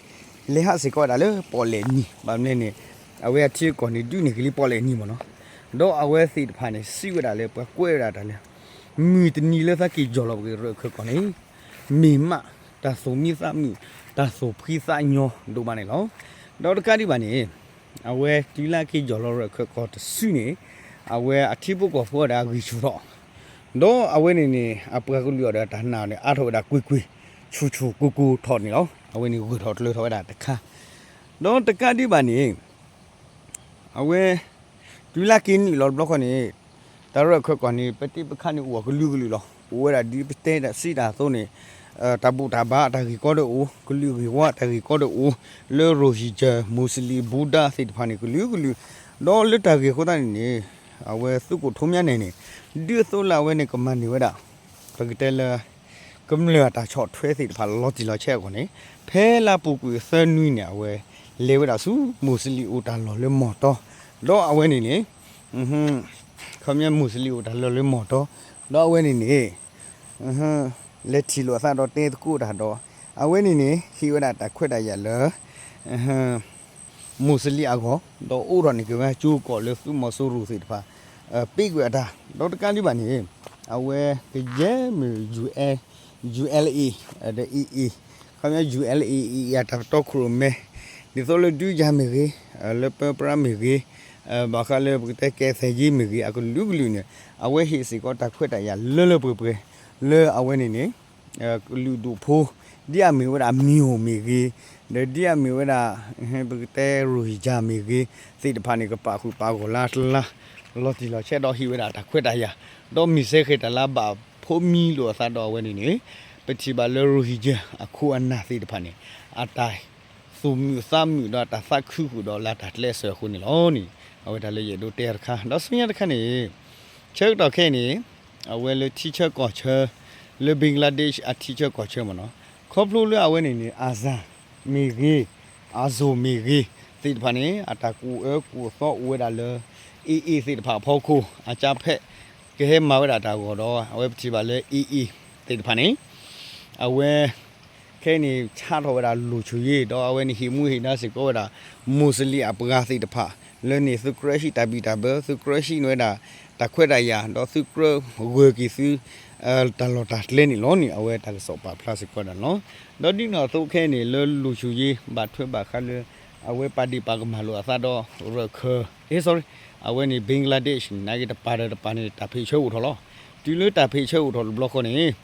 လဲၤဟးစ့ၢ်ကီးဝဲဒၣ်လၢပီၣ်လဲၣ်နံၤ, ဘၣ်မနုၤလဲၣ်န့ၣ် အဝဲအထံအကီၢ်န့ၣ် ဒုးန့ၢ်က့ၤလံပီၣ်လဲၣ်နံၤမ့ၢ်နီၤ. ဒီးအဝဲသ့ၣ်တဖၣ်န့ၣ် စံးဝဲဒၣ်လၢ ပှၤကွဲးဝဲဒၣ်တၢ်လၢ မုၢ်တနံၤလၢသးက့ၤယီၢ်လီၤပက့ၤရၢၣ်ခၢၣ်ကီၢ်န့ၣ် မ့ၢ်မး တၢ်သူၣ်မံသးမုာ် တၢ်သူၣ်ဖှံသးညီဒိၣ်မးန့ၣ်လီၤ. ဒီးတကးဒံးဘၣ်န့ၣ် အဝဲတုၤလၢအက့ၤယီၢ်လီၤရၢၣ်ခၢၣ်ကီၢ်တစုန့ၣ် အဝဲအထံဖိကီၢ်ဖိအတၢ်ဂံၢ်ဆူၣ်ထီၣ် ဒီးအဝဲန့ၣ်န့ၣ် အပှၤကလုာ်အီၤဒီးတၢ်နာ်အီၤန့ၣ် အါထီၣ်ဝဲဒၣ်ကွ့ၢ်ကွ့ၢ် ဆူၣ်ဆူၣ်ကိၢ်ကိၢ်ထီၣ်န့ၣ်လီၤ. အဝဲန့ၣ်ဂၢၢ်ထီၣ်ကျၢၤထီၣ်ဝဲဒၣ်တခါ ဒီးတကးဒံးဘၣ်န့ၣ် အဝဲ တုၤလၢက့ၤနုာ်လီၤတဘျီဃီန့ၣ် တၢ်ရၢၢ်ခၢၣ်ကီၢ်န့ၣ် ပတဲပခါန့ၣ်အိၣ်အကလုာ်ကလုာ်လီၤ. အိၣ်ဝဲဒၣ်ဒ်ပတဲဒၣ်စံးတၢ်အသိးန့ၣ် တၢ်ဘူၣ်တၢ်ဘါအတၢ်ဂ့ၢ်ကီဒၣ်အိၣ်, ကလုာ်ဂ့ၢ်ဝီအတၢ်ဂ့ၢ်ကီဒၣ်အိၣ်, လၢရိဟံၣ်ကၢၢ် မူးစလံၣ် ဘူဒၣ်သ့ၣ်တဖၣ်န့ၣ် ကလုာ်ကလုာ်, ဒီးလၢတၢ်ဂ့ၢ်အဃိသတးန့ၣ်န့ၣ် အဝဲသုးခိၣ်ထိးမၠါနဲၣ်န့ၣ် ဒ်သိးလၢအဝဲန့ၣ်ကမၤန့ၢ်ဝဲဒၣ် ပကတဲလၢ ကမျၢၢ်အတၢ်ဆီၣ်ထွဲသ့ၣ်တဖၣ်လီၤတံၢ်လီၤဆဲးအဂီၢ်န့ၣ် ဖဲလါပူၤကွံာ်သၢနွံန့ၣ် အဝဲလဲၤဝဲဒၣ်ဆူ မူးစလံၣ်အိၣ်တၢ်လီၢ်လၢမီၢ်တီ, ဒီးအဝဲန့ၣ်န့ၣ် ခီပညီမူးစလံၣ်အိၣ်တၢ်လီၢ်လၢမီၢ်တီ, ဒီးအဝဲန့ၣ်န့ၣ် လဲၤထံၣ်လိာ်အသးဒီးတဲသကိးတၢ်ဒီး အဝဲန့ၣ်န့ၣ် ဟ့ၣ်ဝဲဒၣ်တၢ်ခွဲးတၢ်ယာ်လၢ မူးစလံၣ်အဂီၢ်, ဒီးအိးထီၣ်န့ၢ်က့ၤဝဲကၠိကီၢ်လၢသုးမီၤစိရိၤသ့ၣ်တဖၣ် ပ့းကွံာ်အတၢ်, ဒီးတကးဒံးဘၣ်န့ၣ် အဝဲကယဲၢ်မ့ၢ် ယူၣ်အဲလ် ယူၣ်အဲလ်အ့ ဒီး အ့ၣ်အ့ၣ်, ခီပညီ ယူၣ်အဲလ်အ့ အ့ၣ်အ့ၣ် အတၢ်ပတီၢ်ခိၣ်ရိၣ်မဲ ဒ်သိးလၢဒုးယၤမ့ၢ်ဂ့ၤ, လၢပၢပြးမ့ၢ်ဂ့ၤ, ဘၣ်ဃးလၢပကတဲကဲသဲးယ့မ့ၢ်ဂ့ၤ အကလုာ်ကလုာ်န့ၣ် အဝဲဟ့ၣ်စ့ၢ်ကီးတၢ်ခွဲးတၢ်ယာ်လၢလၢပှဲၤပှဲၤ လၢအဝဲန့ၣ်န့ၣ် ကလုာ်ဒူၣ်ဖိ ဒ်အမ့ၢ်ဝဲဒၣ်မံၤအိၣ်မ့ၢ်ဂ့ၤ, ဒီးဒ်အမ့ၢ်ဝဲဒၣ် ပကတဲရိဟံၣ်ကၢၢ်မ့ၢ်ဂ့ၤ သ့ၣ်တဖၣ်န့ၣ် ကပာ်ဃုာ်ပာ်ဂီၢ်လၢတလါ လီၤတံၢ်လီၤဆဲးဒီးဟ့ၣ်ဝဲဒၣ်တၢ်ခွဲးတၢ်ယာ်, ဒီးမ့ၢ်စဲဃဲၤတၢ်လၢအဘၣ်ဖိးမံလိာ်အသးဒီးအဝဲန့ၣ်န့ၣ် ပထံၣ်ဘၣ်လၢရိဟံၣ်ကၢၢ်အခိၣ်အနၢ်သ့ၣ်တဖၣ်န့ၣ် အတၢ်သူၣ်မုာ်သးမုာ်ဒီးအတၢ်သးခုဃုာ်ဒီးလၢတၢ်ကျဲးစၢးအဃိန့ၣ်လီၤန့ၣ် အဝဲတၢ်လၢယအဲၣ်ဒိးတဲတခါ ဒီးဆူညါတခါန့ၣ် ဆၢကတီၢ်ခဲအံၤန့ၣ် အဝဲလၢထံဆၢကီၢ်ဆၢ လၢ Bangladesh အထံဆၢကီၢ်ဆၢမ့ၢ်နီၤ, ခီဖျိလၢအဝဲန့ၣ်န့ၣ် Azan မ့ၢ်ဂ့ၤ, Azov မ့ၢ်ဂ့ၤ သ့ၣ်တဖၣ်န့ၣ် အတၢ်ကူၣ်အၢကူၣ်သီအိၣ်ဝဲဒၣ်လၢ အ့ၣ်အ့ၣ် သ့ၣ်တဖၣ်အဖီခိၣ် အကၠါဖဲး ကဟဲမၤဝဲဒၣ်တၢ်ဂီၤဒီး အဝဲပထံၣ်ဘၣ်လၢ အ့ၣ်အ့ၣ် သ့ၣ်တဖၣ်န့ၣ် အဝဲ ခဲအံၤန့ၣ် ဆါထီၣ်ဝဲဒၣ် လူ့အခွင့်အရေး ဒီးအဝဲန့ၣ်ဟ့ၣ်မူဟ့ၣ်ဒါစ့ၢ်ကီးဝဲဒၣ် မူးစလံၣ်အပှၤသ့ၣ်တဖၣ် လၢန့ၣ် သုကြၢးဟံးတၢ်ဘံၣ်တၢ်ဘၢ, သုကြၢးဟံးန့ၢ်ဝဲဒၣ် တၢ်ခွဲးတၢ်ယာ် ဒီးသုကြၢးဂၢၢ်က့ၤသု တၢ်လီၢ်တၢ်ကျဲန့ၣ်လီၤန့ၣ် အဝဲတၢ်ကစီၣ်ပာ်ဖျါစ့ၢ်ကီးဒၣ်န့ၣ်လီၤ. ဒီးဒ်န့ၣ်အသိးခဲအံၤန့ၣ် လၢ လူ့အခွင့်အရေး ဘၣ်ထွဲဘၣ်ဃးလၢ အဝဲပာ်ဒ့ၣ်ပာ်ကမၣ်လိာ်အသးဒီး ရၢၢ်ခၢၣ် အ့ sorry အဝဲန့ၣ် Bangladesh န့ၣ် နာ်က့တပၤဒီးတပၤန့ၣ် တၢ်ဖံးဆၢအိၣ်ထီၣ်လီၤ. တုၤလၢတၢ်ဖံးဆၢအိၣ်ထီၣ်တဘျီဃီန့ၣ်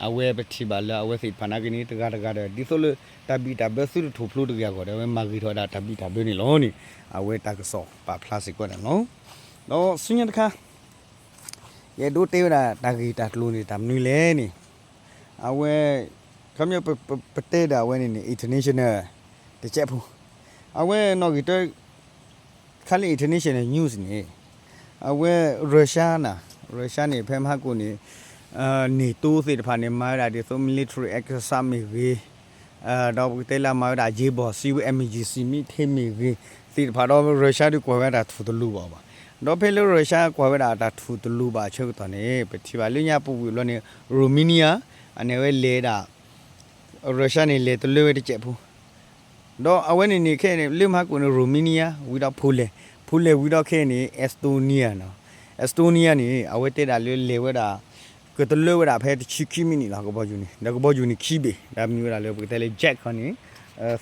အဝဲပထံၣ်ဘၣ်လၢအဝဲသ့ၣ်တဖၣ်နာ်က့န့ၣ် တဂၤတဂၤဒီး ဒ်သိးလၢတၢ်ဘံၣ်တၢ်ဘၢသုတထူၣ်ဖျိတဂ့ၤအဂီၢ်ဒီး အဝဲမၤဂ့ၤထီၣ်ဝဲဒၣ်တၢ်ဘံၣ်တၢ်ဘၢန့ၣ်လီၤန့ၣ် အဝဲတၢ်ကစီၣ်ပာ်ဖျါစ့ၢ်ကီးန့ၣ်လီၤ. ဒီးဆူညါတခါ ယအဲၣ်ဒိးတဲဝဲဒၣ်တၢ်ဂ့ၢ်တၢ်ကျိၤန့ၣ် တၢ်မနုၤလဲၣ်န့ၣ် အဝဲ ခီပညီ ပတဲဒၣ်အဝဲန့ၣ်န့ၣ် international တစဲးဖိ အဝဲနီၣ်ဂံၢ်တၢ ခါလၢ international news န့ၣ် အဝဲ Russia နၤ Russia န့ၣ် ဖဲမဟါကိၣ်န့ၣ် NATO သ့ၣ်တဖၣ်န့ၣ် မၤဝဲဒၣ်ဒ်သိး military exercise မ့ၢ်ဂ့ၤ ဒီးပကတဲလၢမၤဝဲဒၣ် အရေးပေါ် စစ်ရေး emergency meeting မ့ၢ်ဂ့ၤ သ့ၣ်တဖၣ်ဒီး Russia ဒုးကွၢ်ဝဲဒၣ်တၢ်ထူၣ်တလိၤဘၣ်ဘၣ်. ဒီးဖဲလၢ Russia ကွၢ်ဝဲဒၣ်တၢ်ထူၣ်တလိၤဘၣ်အဆၢကတီၢ်န့ၣ် ပထံၣ်ဘၣ်လၢညါပူၤကွံာ်ဘျီန့ၣ် Romania အန့ၣ်ဝဲလဲၤဒၣ် Russia န့ၣ် လဲၤတလၢဝဲတစဲးဖိ ဒီးအဝဲန့ၣ်န့ၣ် ခဲအံၤန့ၣ် လၢမဟါကိၣ်န့ၣ် Romania ဝံၤဒီး Poland, Poland ဝံၤဒီးခဲအံၤန့ၣ် Estonia နီၤ. Estonia န့ၣ် အဝဲတဲဒၣ်လၢလဲၤဝဲဒၣ် ကတလၢဝဲဒၣ်ဖဲတဆံခံမံးနံးလီၤ ကဘီယူၤန့ၣ်, ဒီးကဘီယူၤန့ၣ်ခံဘ့ၣ်, ဒီးမံၤဝဲဒၣ်လၢပကတဲလၢ jet ခီန့ၣ်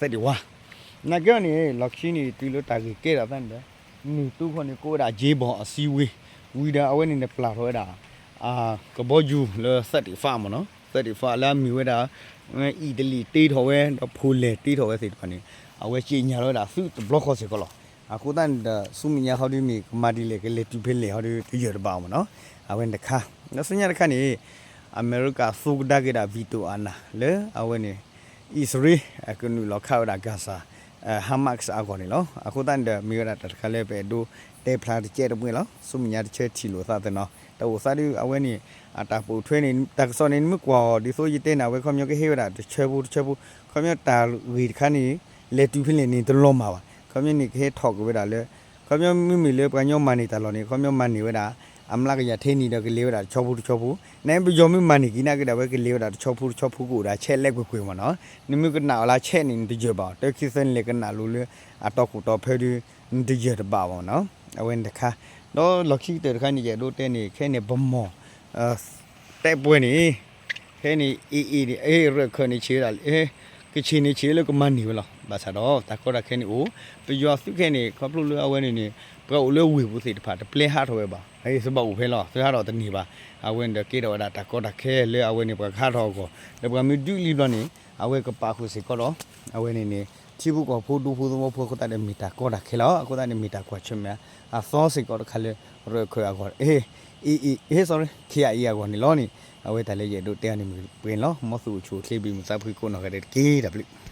သၢဒံးဝါ. နာ်က့န့ၣ် လီၢ်ခံန့ၣ် တုၤလၢတၢ်ဂ့ၢ်ကဲထီၣ်သးန့ၣ်ဒီး NATO ခီန့ၣ် ကိးဝဲဒၣ် အရေးပေါ် အစည်းအဝေး ဝံၤဒီးအဝဲန့ၣ်န့ၣ် ပျၢ်ထီၣ်ဝဲဒၣ် ကဘီယူၤလၢသၢဒံးဖးမ့ၢ်နီၤ, သၢဒံးဖးလၢအမ့ၢ်ဝဲဒၣ် အံၣ်တလံၤတ့ထီၣ်ဝဲ ဒီး Poland တ့ထီၣ်ဝဲသ့ၣ်တဖၣ်န့ၣ် အဝဲက့ညါလီၤဝဲဒၣ်သုးတဘျီဃီစ့ၢ်ကီးလီၤ. အဃိသတးန့ၣ်ဒီး ဆူမဲာ်ညါဃီဒ်န့ၣ် ကမၤဒ်လဲၣ် ကလဲၤတုၤဖဲလဲၣ်ဟီဒ် တယၢၢ်တဘၣ်မ့ၢ်နီၤ, အဝဲန့ၣ်တခါ. ဒီးဆူညါတခါန့ၣ် အမဲရကၤသူကဒါက့ၤဒၣ် veto အာဏာ လၢအဝဲန့ၣ် အံၣ်စရ့လး ကနုာ်လီၤခးဝဲဒၣ် Gaza Hamas အဂီၢ်န့ၣ်လီၤ. အဃိသတးန့ၣ်ဒီး မ့ၢ်ဝဲဒၣ်တၢ်တခါလၢပအဲၣ်ဒိး တဲဖျါတကဲးတမှဲလီၤ. ဆူမဲာ်ညါတဆၢထံၣ်လိာ်သးသနီၤ တၢ်အိၣ်သးဒုး အဝဲန့ၣ် အတၢ်ပိာ်ထွဲန့ၣ် တၢ်ကစီၣ်န့ၣ် နမ့ၢ်ကွၢ်အီၤဒ်သိးယတဲန့ၣ် အဝဲခီပညီကဟဲဝဲဒၣ်တဆၢဖိတဆၢဖိ ခီပညီတၢ်ဂ့ၢ်တခါန့ၣ် လဲၤတုၤဖဲလဲၣ်န့ၣ် တလီၤမၢ်ဘၣ်. ခီပညီန့ၣ် ကဟဲထီၣ်က့ၤဝဲဒၣ်လၢ ခီပညီမ့မ့ၢ်လၢပှၤကညီမၤန့ၢ်တၢ်လီၢ်န့ၣ် ခီပညီမၤန့ၢ်ဝဲဒၣ် အမျးကယၤထဲန့ၣ်ဒီးကလဲၤဝဲဒၣ်တဆီဖိတဆီဖိ နပယီၤမ့ၢ်မၤန့ၢ်က့ၤနာ်က့ဒီး အဝဲကလဲၤဝဲဒၣ်တဆီဖိတဆီဖိကအိၣ်ဒၣ်ဆဲးလဲကွ့ၢ်ကွ့ၢ်မ့ၢ်နီၤ. နမ့ၢ်ကနၣ်အီၤလၢဆဲးန့ၣ် နတယၢၢ်ဘၣ်အီၤ တၢခံသၢန့ၣ်လဲၤကနၣ်လိၤလၢ အတီခိၣ်တီဖၢဒုး နတယၢၢ်တဘၣ်မ့ၢ်နီၤ. အဝဲန့ၣ်တခါ ဒီးလီၢ်ခံကတၢၢ်တခါန့ၣ် ယအဲၣ်ဒိးတဲန့ၣ် ခဲန့ၣ် ပမီၢ် တဲပှဲၤန့ၣ် ခဲန့ၣ် အ့ၣ်အ့ၣ်န့ၣ် အ့ၣ် ရၢၢ်ခၢၣ်န့ၣ်ဆံးဝဲဒၣ် ကဆံးန့ၣ်ဆံးလၢကမၤန့ၢ်ဝဲလီၤ. ဘၣ်ဆၣ်ဒီး တၢ်ကီတၢ်ခဲန့ၣ်အိၣ် ပယီၤသုးခဲန့ၣ် ခီဖျိလၢအဝဲန့ၣ်န့ၣ် ပှၤအိၣ်လၢဝ့ၢ်ပူၤသ့ၣ်တဖၣ် တပျဲဟးထီၣ်ဝဲဘၣ်. သုဘၣ်အိၣ်ဖဲလီၤ သုဟးထီၣ်တန့ၢ်ဘၣ်. အဝဲန့ၣ်ဒီးကဲထီၣ်ဝဲဒၣ်တၢ်ကီတၢ်ခဲလၢအဝဲန့ၣ် ပှၤကဟးထီၣ်အဂီၢ် လၢပှၤမ့ၢ်ဒုးလံဘျီန့ၣ် အဝဲကပာ်ဃုာ်စ့ၢ်ကီးဒီး အဝဲန့ၣ်န့ၣ် ထံဖိကီၢ်ဖိဒူဖိသဝီဖိအဃိသတးဒီးမ့ၢ်တၢ်ကီတၢ်ခဲလီၤ. အဃိသတးန့ၣ်မ့ၢ်တၢ်ကွၢ်ဆၢၣ်မဲာ်အသီစ့ၢ်ကီးတခါလၢ ရၢၢ်ခၢၣ်အဂီၢ် အ့ၣ် အ့ၣ် sorry ခ့ယအံၤအဂီၢ်န့ၣ်လီၤန့ၣ် အဝဲတၢ်လၢယအဲၣ်ဒိးတဲအီၤန့ၣ်မ့ၢ်ပှဲၤန့ၣ်လီၤ. မ်သုအိၣ်ဆူၣ်အိၣ်ချ့ဘၣ်မုာ်သးဖှံကိးနီၢ်ဂၤဒဲးတက့ၢ်. တၢ်ဘျုး